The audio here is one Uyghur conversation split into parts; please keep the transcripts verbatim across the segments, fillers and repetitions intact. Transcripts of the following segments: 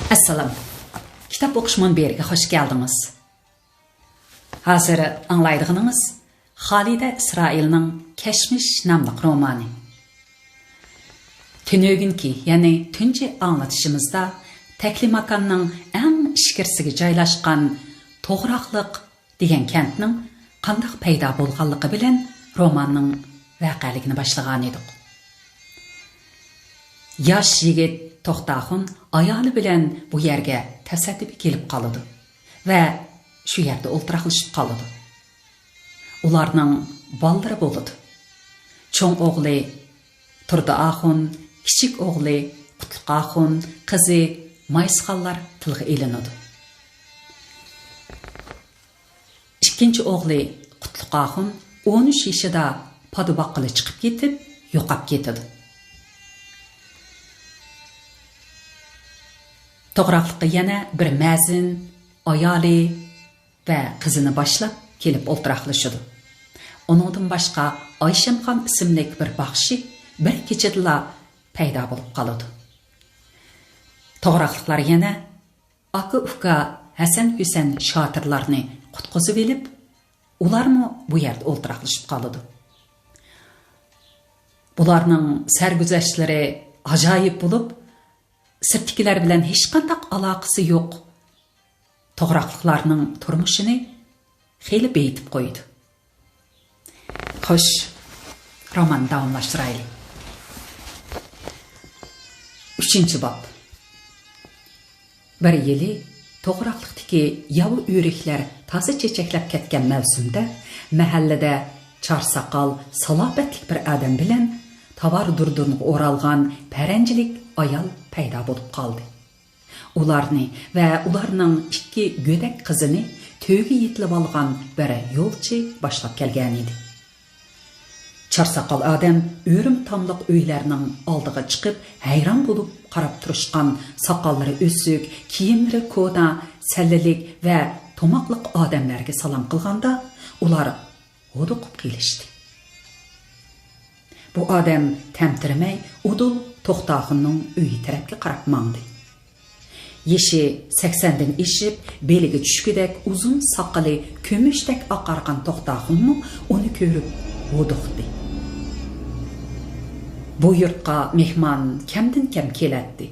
ئەسسالام. كىتاب ئوقۇش مۇنبىرىگە خۇش كەلدىڭىز. ھازىر ئاڭلايدىغىنىڭىز خالىدە ئىسرائىلنىڭ كەشمىش ناملىق رومانى. تۈنۈگۈنكى، يەنى تۇنجى ئاڭلىتىشىمىزدا تەكلىماكاننىڭ ئەڭ ئىچكىرىسىگە جايلاشقان توغراقلىق دېگەن كەنتنىڭ قانداق پەيدا بولغانلىقى بىلەن روماننىڭ ۋەقەلىكىنى باشلىغانىدۇق. ياش يىگىت توختاخۇن ئايالى بىلەن بۇ يەرگە تاسادىپىي كېلىپ قالىدۇ ۋە شۇ يەردە ئولتۇراقلىشىپ قالىدۇ. ئۇلارنىڭ بالىلىرى بولىدۇ. چوڭ ئوغلى تۇردى ئاخۇن، كىچىك ئوغلى قۇتلۇق ئاخۇن، قىزى مايسىخانلار تىلغا ئېلىنىدۇ. ئىككىنچى ئوغلى قۇتلۇق ئاخۇن ئون ئۈچ يېشىدا پادا باققىلى چىقىپ كېتىپ، يوقاپ كېتىدۇ. توغراقلىققا يەنە بىر مەزىن، ئايالى ۋە قىزىنى باشلاپ كېلىپ ئولتۇراقلىشىدۇ. ئۇنىڭدىن باشقا ئايشەمخان ئىسىملىك بىر باخشى بىر كېچىدىلا پەيدا بولۇپ قالىدۇ. توغراقلىقلار يەنە ئاكا-ئۇكا ھەسەن-ھۈسەن شاتىرلارنى قۇتقۇزۇۋېلىپ، ئۇلارمۇ بۇ يەردە ئولتۇراقلىشىپ قالىدۇ. بۇلارنىڭ سەرگۈزەشتلىرى ئاجايىپ بولۇپ، سىرتتىكىلەر بىلەن ھېچقانداق ئالاقىسى يوق توغراقلىقلارنىڭ تۇرمۇشىنى خېلى بېيىتىپ قويىدۇ. خوش، روماننى داۋاملاشتۇرايلى. ئۈچىنچى باب. بىر يىلى توغراقلىقتىكى ياۋا ئۆرۈكلەر تازا چېچەكلەپ كەتكەن مەۋسۇمدە مەھەللىدە چار ساقال، سالاپەتلىك بىر ئادەم بىلەن تاۋار دۇردۇنىغا ئورالغان پەرەنجىلىك ئايال پەيدا بولۇپ قالدى. ئۇلارنى ۋە ئۇلارنىڭ ئىككى گۆدەك قىزىنى تۆگە يېتىلىۋالغان بىر يولچى باشلاپ كەلگەنىدى. چارساقال ئادەم ئۆرۈم تاملىق ئۆيلەرنىڭ ئالدىغا چىقىپ، ھەيران بولۇپ قاراپ تۇرۇشقان ساقاللىرى ئۆسۈك، كىيىملىرى كونا، سەللىلىك ۋە توماقلىق ئادەملەرگە سالام قىلغاندا، ئۇلار ھودۇقۇپ قېلىشتى. بۇ ئادەم تەمتىرىمەي ئۇدۇل توختاخۇننىڭ ئۆيى تەرەپكە قاراپ ماڭدى. يېشى سەكسەندىن ئېشىپ، بېلىگە چۈشكۈدەك ئۇزۇن ساقىلى كۈمۈشتەك ئاقارغان توختاخۇنمۇ ئۇنى كۆرۈپ ھودۇقتى. بۇ يۇرتقا مېھمان كەمدىن كەم كېلەتتى.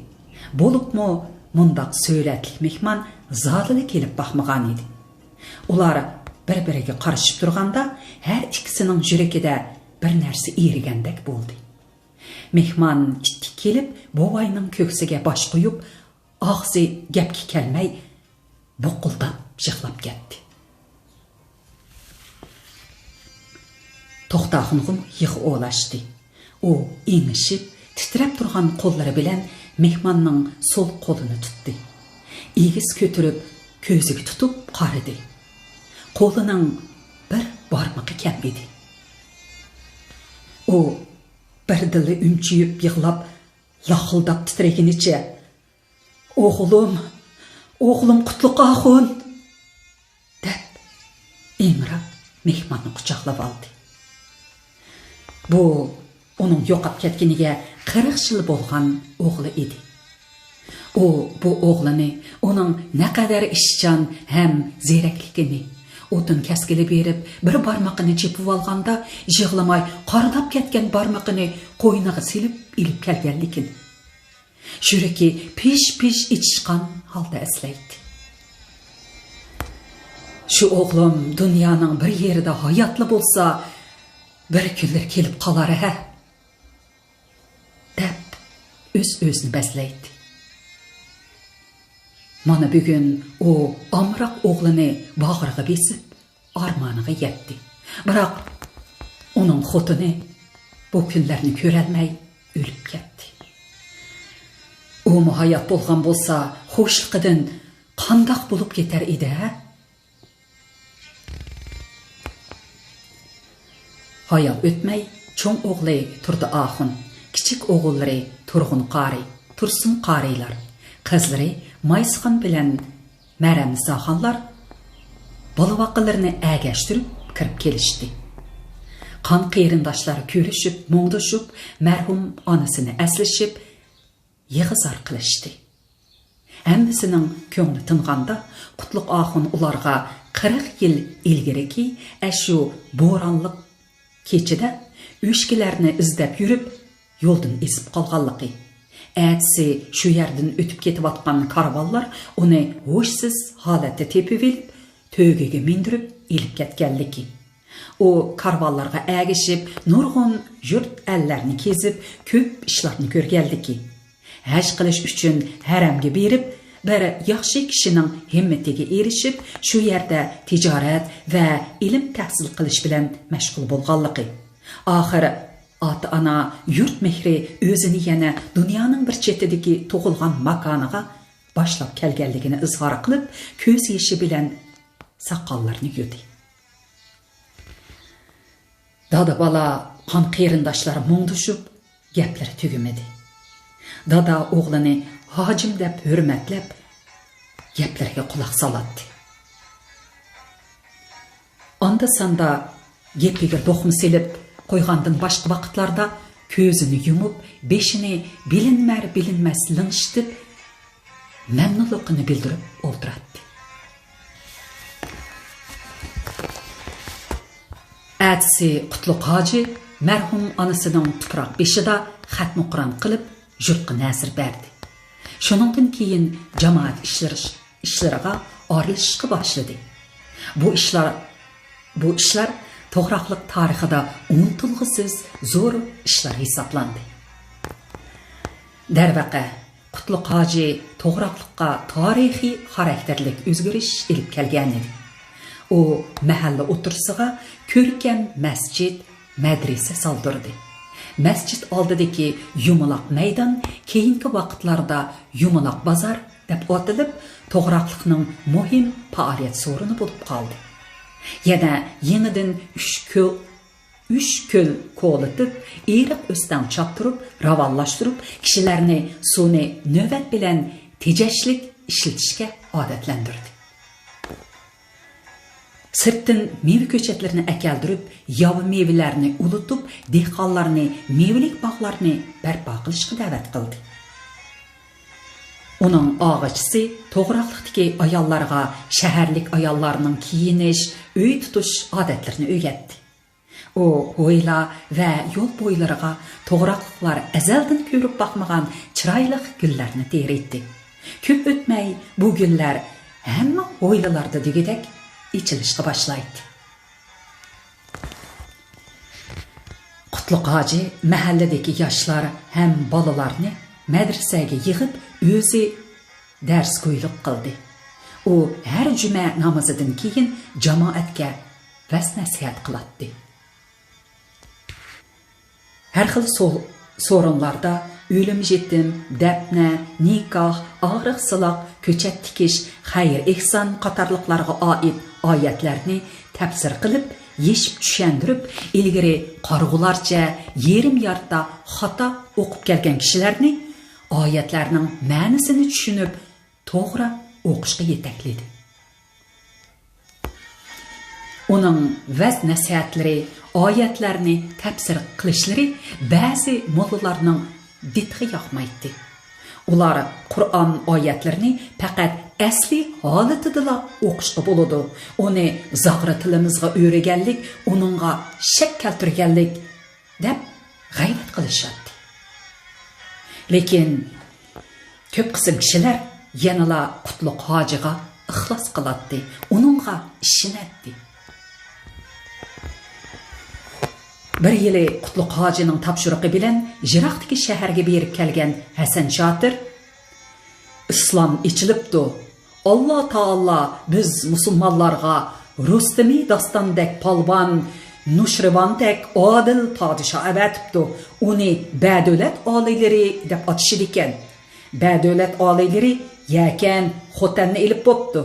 بولۇپمۇ مۇنداق سۈرەتلىك مېھمان زادىلا كېلىپ باقمىغانىدى. ئۇلار بىر-بىرىگە قارىشىپ تۇرغاندا، ھەر ئىككىسىنىڭ يۈرىكىدە بىر نەرسە ئېرىگەندەك بولدى. مېھمان ئىتتىك كېلىپ، بوۋاينىڭ كۆكسىگە باش قويۇپ، ئاغزى گەپكە كەلمەي، بۇقۇلداپ يىغلاپ كەتتى. توختاخۇنغىمۇ يىغا ئولاشتى. ئۇ ئېڭىشىپ، تىترەپ تۇرغان قوللىرى بىلەن مېھماننىڭ سول قولىنى تۇتتى. ئېگىز كۆتۈرۈپ، كۆزىگە تۇتۇپ قارىدى. قولىنىڭ بىر بارمىقى كەم ئىدى. ئۇ بىردىنلا ئۈمچىيىپ يىغلاپ، لاقىلداپ تىترىگىنىچە، «ئوغلۇم، ئوغلۇم قۇتلۇق ئاخۇن!» دەپ، ئىڭراپ مېھماننى قۇچاقلىۋالدى. بۇ ئۇنىڭ يوقاپ كەتكىنىگە قىرىق يىل بولغان ئوغلى ئىدى. ئۇ بۇ ئوغلىنى، ئۇنىڭ نەقەدەر ئىشچان ھەم زېرەكلىكىنى، ئوتۇن كەسكىلى بېرىپ، بىر بارمىقىنى چېپىۋالغاندا، يىغلىماي قارىداپ كەتكەن بارمىقىنى قوينىغا سېلىپ ئېلىپ كەلگەنلىكىنى، يۈرىكى پىژ-پىژ ئېچىشقان ھالدا ئەسلەيتتى. «شۇ ئوغلۇم دۇنيانىڭ بىر يېرىدە ھاياتلا بولسا، بىر كۈنلىرى كېلىپ قالار ھە!» دەپ، ئۆز-ئۆزىنى بەزلەيتتى. مانا بۈگۈن ئۇ ئامراق ئوغلىنى باغرىغا بېسىپ، ئارمانىغا يەتتى. بىراق ئۇنىڭ خوتۇنى بۇ كۈنلەرنى كۆرەلمەي ئۆلۈپ كەتتى. ئۇمۇ ھايات بولغان بولسا، خۇشلۇقىدىن قانداق بولۇپ كېتەر ئىدى ھە؟ ھايال ئۆتمەي، چوڭ ئوغلى تۇردى ئاخۇن، كىچىك ئوغۇللىرى تۇرغۇن قارى، تۇرسۇن قارىيلار، قىزلىرى مايسىخان بىلەن مەرەمنىساخانلار بالىۋاقىلىرىنى ئەگەشتۈرۈپ كىرىپ كېلىشتى. قان قېرىنداشلار كۆرۈشۈپ، مۇڭدىشىپ، مەرھۇم ئانىسىنى ئەسلىشىپ، يىغا-زار قىلىشتى. ھەممىسىنىڭ كۆڭلى تىنغاندا، قۇتلۇق ئاخۇن ئۇلارغا قىرىق يىل ئىلگىرىكى ئەشۇ بورانلىق كېچىدە ئۆچكىلەرنى ئىزدەپ يۈرۈپ، يولدىن ئېزىپ قالغانلىقى، ئەتىسى شۇ يەردىن ئۆتۈپ كېتىۋاتقان كارۋانلار ئۇنى ھوشسىز ھالەتتە تېپىۋېلىپ، تۆگىگە مىندۈرۈپ ئېلىپ كەتكەنلىكى، ئۇ كارۋانلارغا ئەگىشىپ، نۇرغۇن يۇرت ئەللەرنى كېزىپ، كۆپ ئىشلارنى كۆرگەنلىكى، ھەج قىلىش ئۈچۈن ھەرەمگە بېرىپ، بىر ياخشى كىشىنىڭ ھىممىتىگە ئېرىشىپ، شۇ يەردە تىجارەت ۋە ئىلىم تەھسىل قىلىش بىلەن مەشغۇل بولغانلىقى، ئاخىر ئاتا-ئانا يۇرت مېھرى ئۆزىنى يەنە دۇنيانىڭ بىر چېتىدىكى تۇغۇلغان ماكانىغا باشلاپ كەلگەنلىكىنى ئىزھار قىلىپ، كۆز يېشى بىلەن ساقاللىرىنى يۇدى. دادا-بالا قان قېرىنداشلار مۇڭدىشىپ، گەپلىرى تۈگىمىدى. دادا ئوغلىنى ھاجىم دەپ ھۆرمەتلەپ، گەپلىرىگە قۇلاق سالاتتى. ئاندا-ساندا گېپىگە دوقما سېلىپ قويغاندىن باشقا ۋاقىتلاردا كۆزىنى يۇمۇپ، بېشىنى بىلىنمەر-بىلىنمەس لىڭشىتىپ، مەمنۇنلۇقىنى بىلدۈرۈپ ئولتۇراتتى. ئەتىسى قۇتلۇق ھاجى مەرھۇم ئانىسىنىڭ تۇپراق بېشىدا خەتمە قۇرئان قىلىپ، يۇرتقا نەزىر بەردى. شۇنىڭدىن كېيىن جامائەت ئىشلىرىش-، ئىشلىرىغا ئارىلىشىشقا باشلىدى. بۇ ئىشلار، بۇ ئىشلار توغراقلىق تارىخىدا ئۇنتۇلغۇسىز زور ئىشلار ھېسابلاندى. دەرۋەقە، قۇتلۇق ھاجى توغراقلىققا تارىخىي خاراكتېرلىك ئۆزگىرىش ئېلىپ كەلگەنىدى. ئۇ مەھەللە ئوتتۇرىسىغا كۆركەم مەسچىت، مەدرىسە سالدۇردى. مەسچىت ئالدىدىكى يۇمىلاق مەيدان كېيىنكى ۋاقىتلاردا يۇمىلاق بازار دەپ ئاتىلىپ، توغراقلىقنىڭ مۇھىم پائالىيەت سورۇنى بولۇپ قالدى. يەنە يېڭىدىن ئۈچ كۆل، ئۈچ كۆل كولىتىپ، ئېرىق ئۆستەڭ چاپتۇرۇپ، راۋانلاشتۇرۇپ، كىشىلەرنى سۇنى نۆۋەت بىلەن تېجەشلىك ئىشلىتىشكە ئادەتلەندۈردى. سىرتتىن مېۋە كۆچەتلىرىنى ئەكەلدۈرۈپ، ياۋا مېۋىلەرنى ئۇلىتىپ، دېھقانلارنى مېۋىلىك باغلارنى بەرپا قىلىشقا دەۋەت قىلدى. ئۇنىڭ ئاغىچىسى توغراقلىقتىكى ئاياللارغا شەھەرلىك ئاياللارنىڭ كىيىنىش، ئۆي تۇتۇش ئادەتلىرىنى ئۆگەتتى. ئۇ ھويلا ۋە يول بويلىرىغا توغراقلىقلار ئەزەلدىن كۆرۈپ باقمىغان چىرايلىق گۈللەرنى تېرىيتتى. كۆپ ئۆتمەي بۇ گۈللەر ھەممە ھويلىلاردا دېگۈدەك ئېچىلىشقا باشلايتتى. قۇتلۇق ھاجى مەھەللىدىكى ياشلار ھەم بالىلارنى مەدرىسەگە يىغىپ، ئۆزى دەرسگويلۇق قىلدى. ئۇ ھەر جۈمە نامىزىدىن كېيىن جامائەتكە ۋەز-نەسىھەت قىلاتتى. ھەر خىل سو-، سورۇنلاردا ئۆلۈم-يېتىم، دەپنە، نىكاھ، ئاغرىق-سىلاق، كۆچەت تىكىش، خەير-ئېھسان قاتارلىقلارغا ئائىت ئايەتلەرنى تەپسىر قىلىپ، يېشىپ چۈشەندۈرۈپ، ئىلگىرى قارىغۇلارچە يېرىم يارتا خاتا ئوقۇپ كەلگەن كىشىلەرنى ئايەتلەرنىڭ مەنىسىنى چۈشىنىپ، توغرا ئوقۇشقا يېتەكلىدى. ئۇنىڭ ۋەز-نەسىھەتلىرى، ئايەتلەرنى تەپسىر قىلىشلىرى بەزى موللىلارنىڭ دىتىغا ياقمايتتى. ئۇلار قۇرئان ئايەتلىرىنى پەقەت ئەسلى ھالىتىدىلا ئوقۇشقا بولىدۇ، ئۇنى زاغرا تىلىمىزغا ئۆرىگەنلىك، ئۇنىڭغا شەك كەلتۈرگەنلىك، دەپ غەيۋەت قىلىشاتتى. لېكىن كۆپ قىسىم كىشىلەر يەنىلا قۇتلۇق ھاجىغا ئىخلاس قىلاتتى، ئۇنىڭغا ئىشىنەتتى. بىر يىلى قۇتلۇق ھاجىنىڭ تاپشۇرۇقى بىلەن يىراقتىكى شەھەرگە بېرىپ كەلگەن ھەسەن شاتىر، ئىسلام ئېچىلىپتۇ. ئاللا تائالا بىز مۇسۇلمانلارغا رۇستىمى داستاندەك پالۋان، نۇشىرۋاندەك ئادىل پادىشاھ ئەۋەتىپتۇ. ئۇنى بەدۆلەت ئالىيلىرى دەپ ئاتىشىدىكەن. بەدۆلەت ئالىيلىرى يەكەن، خوتەننى ئېلىپ بوپتۇ.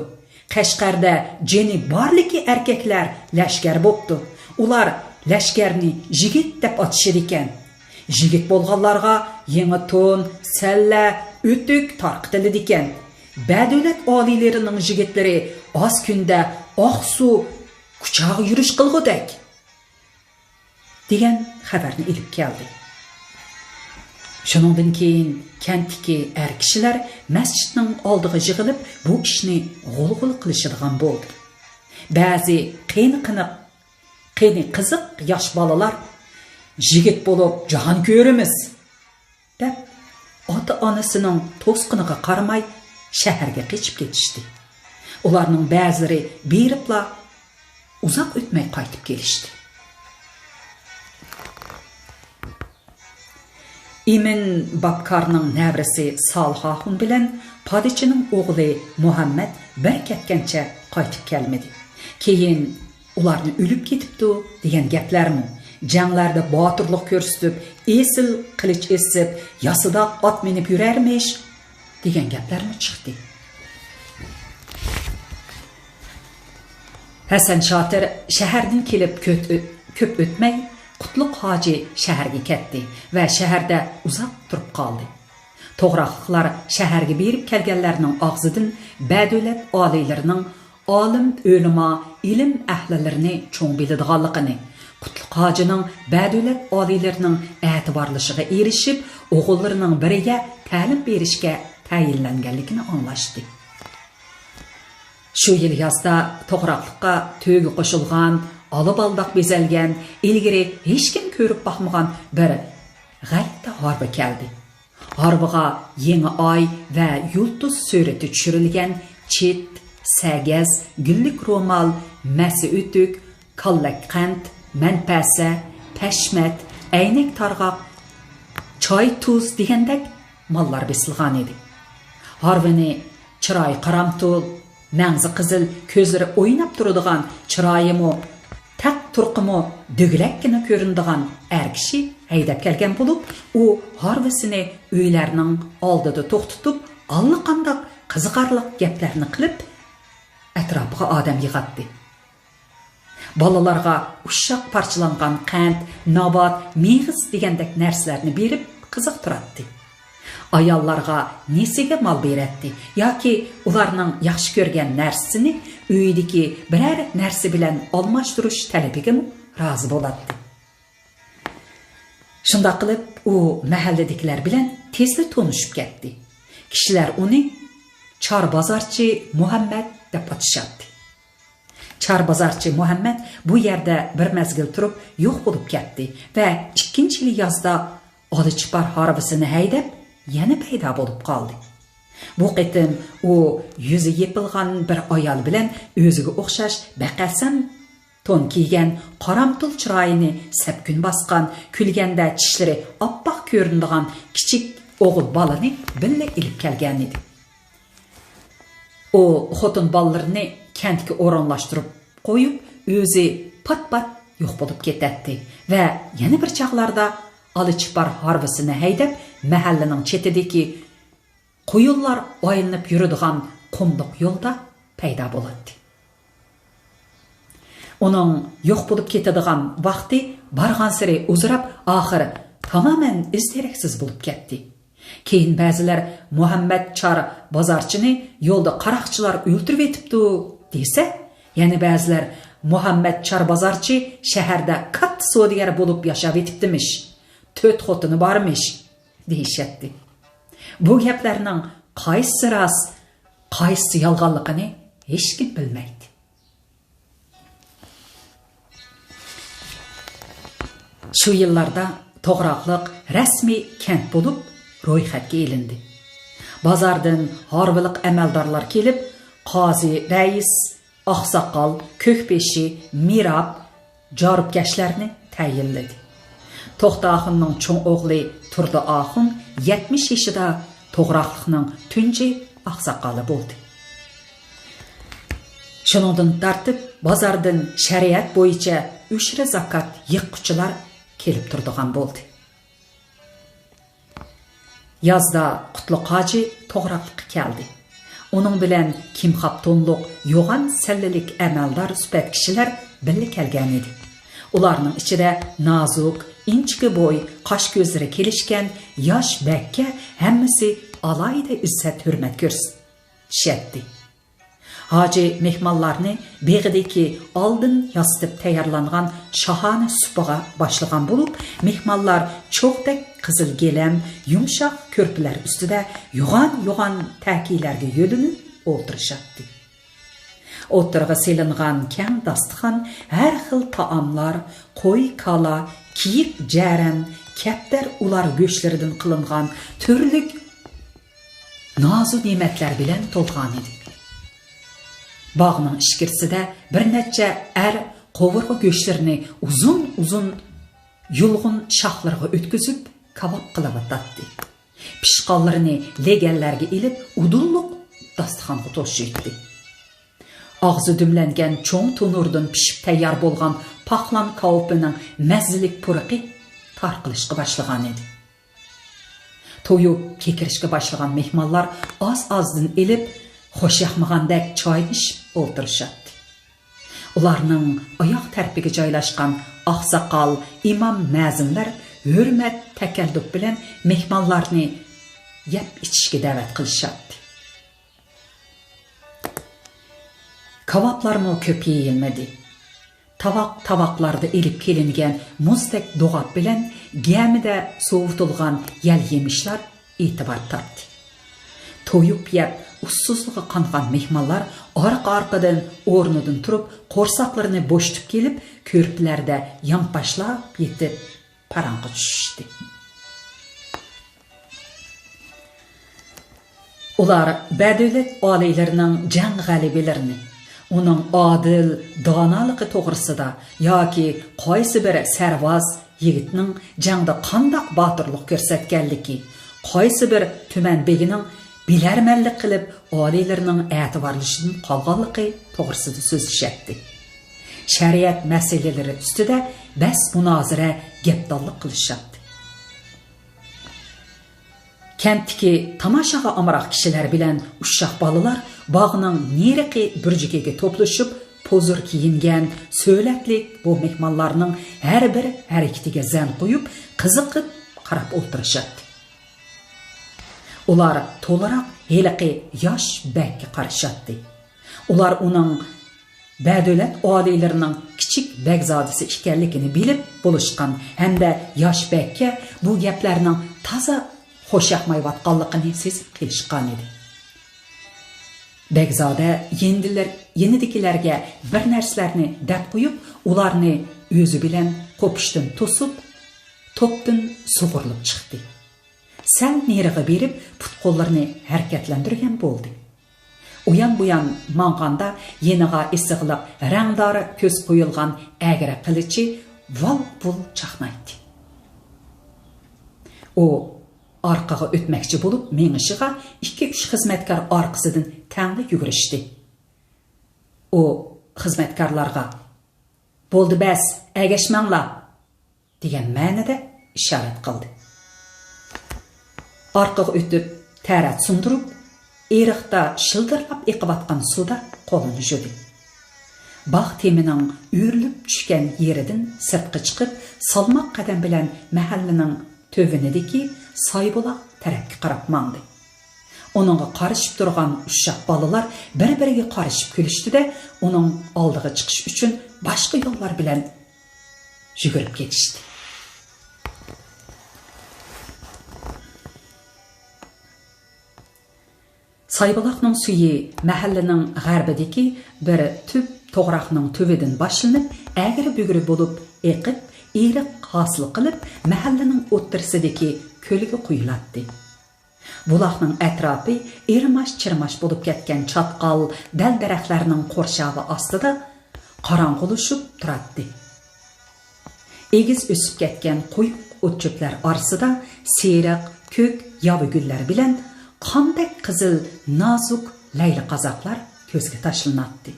قەشقەردە جېنى بارلىكى ئەركەكلەر لەشكەر بوپتۇ. ئۇلار لەشكەرنى يىگىت دەپ ئاتىشىدىكەن. يىگىت بولغانلارغا يېڭى تون، سەللە، ئۆتۈك تارقىتىلىدىكەن. بەدۆلەت ئالىيلىرىنىڭ يىگىتلىرى ئاز كۈندە ئاقسۇ كۇچاغا يۈرۈش قىلغۇدەك، دېگەن خەۋەرنى ئېلىپ كەلدى. شۇنىڭدىن كېيىن كەنتتىكى ئەر كىشىلەر مەسچىتنىڭ ئالدىغا يىغىلىپ، بۇ ئىشنى غۇلغۇلا قىلىشىدىغان بولدى. بەزى قېنى قېنىق، قېنى قىزىق ياش بالىلار، «يىگىت بولۇپ جاھان كۆرىمىز!» دەپ، ئاتا-ئانىسىنىڭ توسقىنىغا قارىماي، شەھەرگە قېچىپ كېتىشتى. ئۇلارنىڭ بەزىلىرى بېرىپلا، ئۇزاق ئۆتمەي قايتىپ كېلىشتى. ئىمىن باپكارنىڭ نەۋرىسى سالىھ ئاخۇن بىلەن پادىچىنىڭ ئوغلى مۇھەممەد بىر كەتكەنچە قايتىپ كەلمىدى. كېيىن ئۇلارنى ئۆلۈپ كېتىپتۇ دېگەن گەپلەرمۇ، جەڭلەردە باتۇرلۇق كۆرسىتىپ، ئېسىل قىلىچ ئېسىپ، ياسىداق ئات مىنىپ يۈرەرمىش دېگەن گەپلەرمۇ چىقتى. ھەسەن شاتىر شەھەردىن كېلىپ كۆت-، كۆپ ئۆتمەي، قۇتلۇق ھاجى شەھەرگە كەتتى ۋە شەھەردە ئۇزاق تۇرۇپ قالدى. توغراقلىقلار شەھەرگە بېرىپ كەلگەنلەرنىڭ ئاغزىدىن بەدۆلەت ئالىيلىرىنىڭ ئالىم، ئۆلىما، ئىلىم ئەھلىلىرىنى چوڭ بىلىدىغانلىقىنى، قۇتلۇق ھاجىنىڭ بەدۆلەت ئالىيلىرىنىڭ ئەتىۋارلىشىغا ئېرىشىپ، ئوغۇللىرىنىڭ بىرىگە تەلىم بېرىشكە تەيىنلەنگەنلىكىنى ئاڭلاشتى. شۇ يىل يازدا توغراقلىققا تۆگە قوشۇلغان، ئالا بالداق بېزەلگەن، ئىلگىرى ھېچكىم كۆرۈپ باقمىغان بىر غەلىتە ھارۋا كەلدى. ھارۋىغا يېڭى ئاي ۋە يۇلتۇز سۈرىتى چۈشۈرۈلگەن چىت، سەگەز، گۈللۈك رومال، مەسە ئۆتۈك، كاللەك قەنت، مەنپەسە، پەشمەت، ئەينەك تارغاق، چاي تۇز دېگەندەك ماللار بېسىلغانىدى. ھارۋىنى چىرايى قارامتۇل، مەڭزى قىزىل، كۆزلىرى ئويناپ تۇرىدىغان، چىرايىمۇ، تەق تۇرقىمۇ دۆگىلەككىنە كۆرۈنىدىغان ئەر كىشى ھەيدەپ كەلگەن بولۇپ، ئۇ ھارۋىسىنى ئۆيلەرنىڭ ئالدىدا توختىتىپ، ئاللىقانداق قىزىقارلىق گەپلەرنى قىلىپ، ئەتراپىغا ئادەم يىغاتتى. بالىلارغا ئۇششاق پارچىلانغان قەنت، ناۋات، مېغىز دېگەندەك نەرسىلەرنى بېرىپ قىزىقتۇراتتى. ئاياللارغا نېسىگە مال بېرەتتى ياكى ئۇلارنىڭ ياخشى كۆرگەن نەرسىسىنى ئۆيىدىكى بىرەر نەرسە بىلەن ئالماشتۇرۇش تەلىپىگىمۇ رازى بولاتتى. شۇنداق قىلىپ، ئۇ مەھەللىدىكىلەر بىلەن تېزلا تونۇشۇپ كەتتى. كىشىلەر ئۇنى چار بازارچى مۇھەممەد دەپ ئاتىشاتتى. چار بازارچى مۇھەممەد بۇ يەردە بىر مەزگىل تۇرۇپ يوق بولۇپ كەتتى ۋە ئىككىنچى يىلى يازدا ئالا چىپار ھارۋىسىنى ھەيدەپ يەنە پەيدا بولۇپ قالدى. بۇ قېتىم ئۇ يۈزى يېپىلغان بىر ئايال بىلەن ئۆزىگە ئوخشاش بەقەسەم تون كىيگەن، قارامتۇل چىرايىنى سەپكۈن باسقان، كۈلگەندە چىشلىرى ئاپئاق كۆرۈنىدىغان كىچىك ئوغۇل بالىنى بىللە ئېلىپ كەلگەنىدى. ئۇ خوتۇن بالىلىرىنى كەنتكە ئورۇنلاشتۇرۇپ قويۇپ، ئۆزى پات-پات يوق بولۇپ كېتەتتى ۋە يەنە بىر چاغلاردا ئالا چىپار ھارۋىسىنى ھەيدەپ، مەھەللىنىڭ چېتىدىكى قۇيۇنلار ئايلىنىپ يۈرىدىغان قۇملۇق يولدا پەيدا بولاتتى. ئۇنىڭ يوق بولۇپ كېتىدىغان ۋاقتى بارغانسېرى ئۇزىراپ، ئاخىر تامامەن ئىز دېرەكسىز بولۇپ كەتتى. كېيىن بەزىلەر مۇھەممەد چار بازارچىنى يولدا قاراقچىلار ئۆلتۈرۈۋېتىپتۇ دېسە، يەنە بەزىلەر مۇھەممەد چار بازارچى شەھەردە كاتتا سودىگەر بولۇپ ياشاۋېتىپتىمىش، تۆت خوتۇنى بارمىش دېيىشەتتى. بۇ گەپلەرنىڭ قايسىسى راست، قايسىسى يالغانلىقىنى ھېچكىم بىلمەيتتى. شۇ يىللاردا توغراقلىق رەسمىي كەنت بولۇپ رويخەتكە ئېلىندى. بازاردىن ھارۋىلىق ئەمەلدارلار كېلىپ، قازى رەئىس، ئاقساقال، كۆكبېشى، مىراب، جارۇپكەشلەرنى تەيىنلىدى. توختى ئاخۇننىڭ چوڭ ئوغلى تۇردى ئاخۇن يەتمىش يېشىدا توغراقلىقنىڭ تۇنجى ئاقساقالى بولدى. شۇنىڭدىن تارتىپ بازاردىن شەرىئەت بويىچە ئۆشرە زاكات يىغقۇچىلار كېلىپ تۇرىدىغان بولدى. يازدا قۇتلۇق ھاجى توغراقلىققا كەلدى. ئۇنىڭ بىلەن كىمخاپ تونلۇق، يوغان سەللىلىك ئەمەلدار سۈپەت كىشىلەر بىللە كەلگەنىدى. ئۇلارنىڭ ئىچىدە نازۇك، ئىنچىكە بوي، قاش-كۆزلىرى كېلىشكەن ياش بەگكە ھەممىسى ئالاھىدە ئىززەت-ھۆرمەت كۆرسىتىشەتتى. ھاجى مېھمانلارنى بېغىدىكى ئالدىن ياسىتىپ تەييارلانغان شاھانە سۇپىغا باشلىغان بولۇپ، مېھمانلار چوغدەك قىزىل گىلەم، يۇمشاق كۆرپىلەر ئۈستىدە يوغان-يوغان تەكىيلەرگە يۆلىنىپ ئولتۇرۇشاتتى. ئوتتۇرىغا سېلىنغان كەڭ داستىخان ھەر خىل تائاملار، قوي، كالا، كىيىك، جەرەن، كەپتەر، ئۇلار گۆشلىرىدىن قىلىنغان تۈرلۈك نازۇ نېمەتلەر بىلەن تولغانىدى. باغنىڭ ئىچكىرىسىدە بىر نەچچە ئەر قوۋۇرغا گۆشلىرىنى ئۇزۇن-ئۇزۇن يۇلغۇن شاخلىرىغا ئۆتكۈزۈپ، كاۋاپ قىلىۋاتاتتى. پىشقانلىرىنى لېگەنلەرگە ئېلىپ، ئۇدۇللۇق داستىخانغا توشۇيتتى. ئاغزى دۈملەنگەن چوڭ تونۇردىن پىشىپ تەييار بولغان پاقلان كاۋىپىنىڭ مەززىلىك پۇرىقى تارقىلىشقا باشلىغانىدى. تويۇپ كېكىرىشكە باشلىغان مېھمانلار ئاز-ئازدىن ئېلىپ، خۇشياقمىغاندەك چاينىشىپ ئولتۇرۇشاتتى. ئۇلارنىڭ ئاياغ تەرىپىگە جايلاشقان ئاقساقال، ئىمام، مەزىنلەر ھۆرمەت، تەكەللۇپ بىلەن مېھمانلارنى يەپ ئىچىشكە دەۋەت قىلىشاتتى. كاۋاپلارمۇ كۆپ يېيىلمىدى. تاۋاق-تاۋاقلاردا ئېلىپ كېلىنگەن مۇزدەك دوغاپ بىلەن گەمىدە سوۋۇتۇلغان يەل يېمىشلار ئېتىبار تاپتى. تويۇپ يەپ، ئۇسسۇزلۇقى قانغان مېھمانلار ئارقا-ئارقىدىن ئورنىدىن تۇرۇپ، قورساقلىرىنى بوشىتىپ كېلىپ، كۆرپىلەردە يانپاشلاپ يېتىپ، پاراڭغا چۈشۈشتى. ئۇلار بەدۆلەت ئالىيلىرىنىڭ جەڭ غەلىبىلىرىنى، ئۇنىڭ ئادىل، دانالىقى توغرىسىدا ياكى قايسى بىر سەرۋاز يىگىتنىڭ جەڭدە قانداق باتۇرلۇق كۆرسەتكەنلىكى، قايسى بىر تۈمەن بېگىنىڭ بىلەرمەنلىك قىلىپ ئالىيلىرىنىڭ ئەتىۋارلىشىدىن قالغانلىقى توغرىسىدا سۆزلىشەتتى. شەرىئەت مەسىلىلىرى ئۈستىدە بەس-مۇنازىرە، گەپدانلىق قىلىشاتتى. كەنتتىكى تاماشاغا ئامراق كىشىلەر بىلەن ئۇششاق بالىلار باغنىڭ نېرىقى بۈرجىكىگە توپلىشىپ، پۇزۇر كىيىنگەن، سۆلەتلىك بۇ مېھمانلارنىڭ ھەر بىر ھەرىكىتىگە زەن قويۇپ، قىزىقىپ قاراپ ئولتۇرۇشاتتى. ئۇلار تولىراق ھېلىقى ياش بەگكە قارىشاتتى. ئۇلار ئۇنىڭ بەدۆلەت ئالىيلىرىنىڭ كىچىك بەگزادىسى ئىكەنلىكىنى بىلىپ بولۇشقان ھەمدە ياش بەگكە بۇ گەپلەرنىڭ تازا خۇشياقمايۋاتقانلىقىنى سېزىپ قېلىشقانىدى. بەگزادە يېنىدىلەر-، يېنىدىكىلەرگە بىر نەرسىلەرنى دەپ قويۇپ، ئۇلارنى ئۆزى بىلەن قوپۇشتىن توسۇپ، توپتىن سۇغۇرۇلۇپ چىقتى. سەل نېرىغا بېرىپ، پۇت-قوللىرىنى ھەرىكەتلەندۈرگەن بولدى. ئۇيان-بۇيان ماڭغاندا يېنىغا ئېسىقلىق رەڭدار كۆز قويۇلغان ئەگرى قىلىچى ۋال-ۋۇل چاقنايتتى. ئۇ ئارقىغا ئۆتمەكچى بولۇپ مېڭىشىغا ئىككى-ئۈچ خىزمەتكار ئارقىسىدىن تەڭلا يۈگۈرۈشتى. ئۇ خىزمەتكارلارغا، «بولدى بەس، ئەگەشمەڭلار!» دېگەن مەنىدە ئىشارەت قىلدى. ئارقىغا ئۆتۈپ، تەرەت سۇندۇرۇپ، ئېرىقتا شىلدىرلاپ ئېقىۋاتقان سۇدا قولىنى يۇدى. باغ تېمىنىڭ ئۆرۈلۈپ چۈشكەن يېرىدىن سىرتقا چىقىپ، سالماق قەدەم بىلەن مەھەللىنىڭ تۆۋىنىدىكى سايبۇلاق تەرەپكە قاراپ ماڭدى. ئۇنىڭغا قارىشىپ تۇرغان ئۇششاق بالىلار بىر-بىرىگە قارىشىپ كۈلۈشتى-دە، ئۇنىڭ ئالدىغا چىقىش ئۈچۈن باشقا يوللار بىلەن يۈگۈرۈپ كېتىشتى. سايبۇلاقنىڭ سۈيى مەھەللىنىڭ غەربىدىكى بىر تۈپ توغراقنىڭ تۈۋىدىن باشلىنىپ، ئەگرى-بۈگرى بولۇپ ئېقىپ، ئېرىق ھاسىل قىلىپ، مەھەللىنىڭ ئوتتۇرىسىدىكى كۆلگە قۇيۇلاتتى. بۇلاقنىڭ ئەتراپى ئىرماش-چىرماش بولۇپ كەتكەن چاتقال دەل-دەرەخلەرنىڭ قورشاۋى ئاستىدا قاراڭغۇلىشىپ تۇراتتى. ئېگىز ئۆسۈپ كەتكەن قويۇق ئوت-چۆپلەر ئارىسىدا سېرىق، كۆك ياۋا گۈللەر بىلەن قاندەك قىزىل نازۇك لەيلى قازاقلار كۆزگە تاشلىناتتى.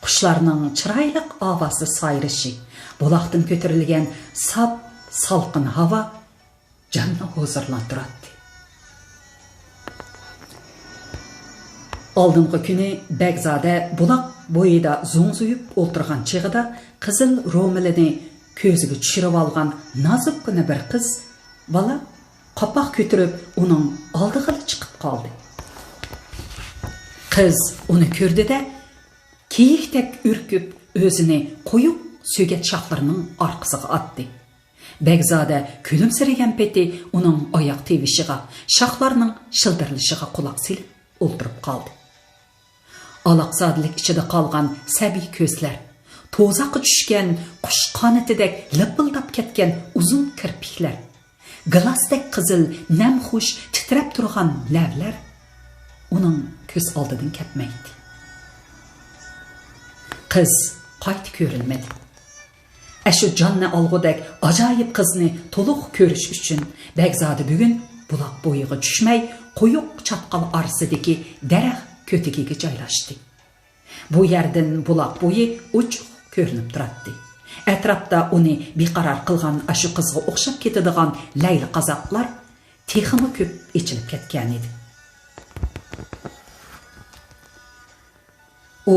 قۇشلارنىڭ چىرايلىق ئاۋازدا سايرىشى، بۇلاقتىن كۆتۈرۈلگەن ساپ، سالقىن ھاۋا جاننى ھۇزۇرلاندۇراتتى. ئالدىنقى كۈنى بەگزادە بۇلاق بويىدا زوڭزىيىپ ئولتۇرغان چېغىدا قىزىل رومىلىنى كۆزىگە چۈشۈرۈۋالغان نازۇككىنە بىر قىز بالا قاپاق كۆتۈرۈپ ئۇنىڭ ئالدىغىلا چىقىپ قالدى. قىز ئۇنى كۆردى-دە، كېيىكتەك ئۈركۈپ، ئۆزىنى قويۇق سۆگەت شاخلىرىنىڭ ئارقىسىغا ئاتتى. بەگزادە كۈلۈمسىرىگەن پېتى ئۇنىڭ ئاياغ تىۋىشىغا، شاخلارنىڭ شىلدىرلىشىغا قۇلاق سېلىپ ئولتۇرۇپ قالدى. ئالاقزادىلىك ئىچىدە قالغان سەبىي كۆزلەر، توزاققا چۈشكەن قۇش قانىتىدەك لىپىلداپ كەتكەن ئۇزۇن كىرپىكلەر، گىلاستەك قىزىل، نەمخۇش تىترەپ تۇرغان لەۋلەر ئۇنىڭ كۆز ئالدىدىن كەتمەيتتى. قىز قايتا كۆرۈنمىدى. ئەشۇ جاننى ئالغۇدەك ئاجايىپ قىزنى تولۇق كۆرۈش ئۈچۈن بەگزادە بۈگۈن بۇلاق بويىغا چۈشمەي، قويۇق چاتقال ئارىسىدىكى دەرەخ كۆتىكىگە جايلاشتى. بۇ يەردىن بۇلاق بويى ئوچۇق كۆرۈنۈپ تۇراتتى. ئەتراپتا ئۇنى بىقارار قىلغان ئاشۇ قىزغا ئوخشاپ كېتىدىغان لەيلى قازاقلار تېخىمۇ كۆپ ئېچىلىپ كەتكەنىدى. ئۇ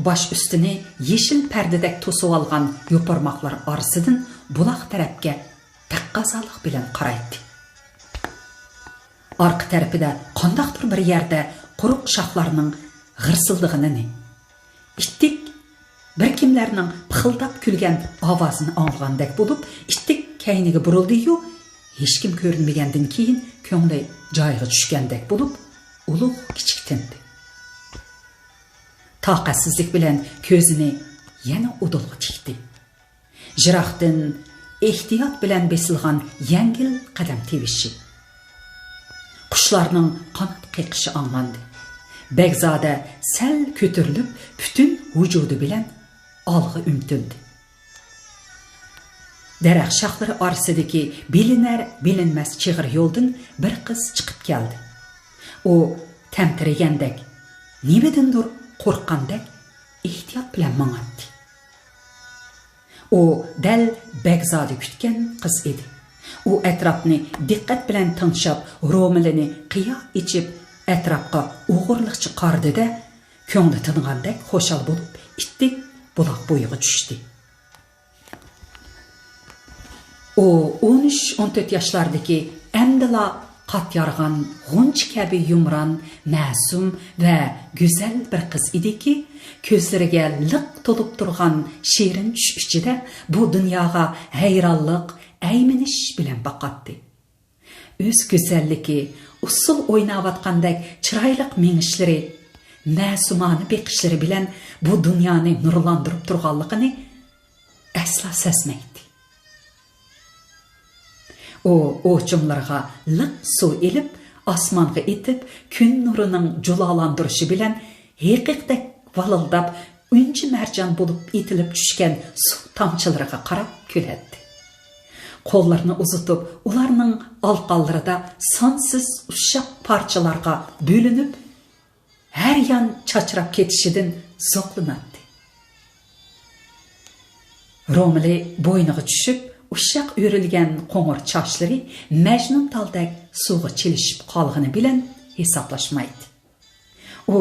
باش ئۈستىنى يېشىل پەردىدەك توسۇۋالغان يوپۇرماقلار ئارىسىدىن بۇلاق تەرەپكە تەقەززالىق بىلەن قارايتتى. ئارقا تەرىپىدە قانداقتۇر بىر يەردە قۇرۇق شاخلارنىڭ غىرسىلدىغىنىنى، ئىتتىك بىر كىملەرنىڭ پىخىلداپ كۈلگەن ئاۋازىنى ئاڭلىغاندەك بولۇپ، ئىتتىك كەينىگە بۇرۇلدى-يۇ، ھېچكىم كۆرۈنمىگەندىن كېيىن كۆڭلى جايىغا چۈشكەندەك بولۇپ، ئۇلۇغ كىچىك تىندى. تاقەتسىزلىك بىلەن كۆزىنى يەنە ئۇدۇلغا تىكتى. يىراقتىن ئېھتىيات بىلەن بېسىلغان يەڭگىل قەدەم تىۋىشى. قۇشلارنىڭ قانات قېقىشى ئاڭلاندى. بەگزادە سەل كۆتۈرۈلۈپ، پۈتۈن ۋۇجۇدى بىلەن ئالغا ئۈمتۈلدى. دەرەخ شاخلىرى ئارىسىدىكى بىلىنەر-بىلىنمەس چىغىر يولدىن بىر قىز چىقىپ كەلدى. ئۇ تەمتىرىگەندەك، نېمىدىندۇر قورققاندەك ئېھتىيات بىلەن ماڭاتتى. ئۇ دەل بەگزادە كۈتكەن قىز ئىدى. ئۇ ئەتراپنى دىققەت بىلەن تىڭشاپ، رومىلىنى قىيا ئېچىپ، ئەتراپقا ئوغرىلىقچە قارىدى-دە، كۆڭلى تىنغاندەك خۇشال بولۇپ، ئىتتىك بۇلاق بويىغا چۈشتى. ئۇ ئون ئۈچ، ئون تۆت ياشلاردىكى ئەمدىلا قات يارغان غۇنچە كەبى يۇمران، مەسۇم ۋە گۈزەل بىر قىز ئىدىكى، كۆزلىرىگە لىق تولۇپ تۇرغان شېرىن چۈش ئىچىدە بۇ دۇنياغا ھەيرانلىق، ئەيمىنىش بىلەن باقاتتى. ئۆز گۈزەللىكى، ئۇسسۇل ئويناۋاتقاندەك چىرايلىق مېڭىشلىرى، مەسۇمانە بېقىشلىرى بىلەن بۇ دۇنيانى نۇرلاندۇرۇپ تۇرغانلىقىنى ئەسلا سەزمەيتتى. ئۇ ئوچۇملىرىغا لىق سۇ ئېلىپ، ئاسمانغا ئېتىپ، كۈن نۇرىنىڭ جۇلالاندۇرۇشى بىلەن ھېقىقتەك ۋالىلداپ، ئۈنچە مەرجان بولۇپ ئېتىلىپ چۈشكەن سۇ تامچىلىرىغا قاراپ كۈلەتتى. قوللىرىنى ئۇزىتىپ، ئۇلارنىڭ ئالقانلىرىدا سانسىز ئۇششاق پارچىلارغا بۆلۈنۈپ، ھەر يان چاچراپ كېتىشىدىن زوقلىناتتى. رومىلى بوينىغا چۈشۈپ، ئۇششاق ئۆرۈلگەن قوڭۇر چاچلىرى مەجنۇنتالدەك سۇغا چىلىشىپ قالغىنى بىلەن ھېسابلاشمايتتى. ئۇ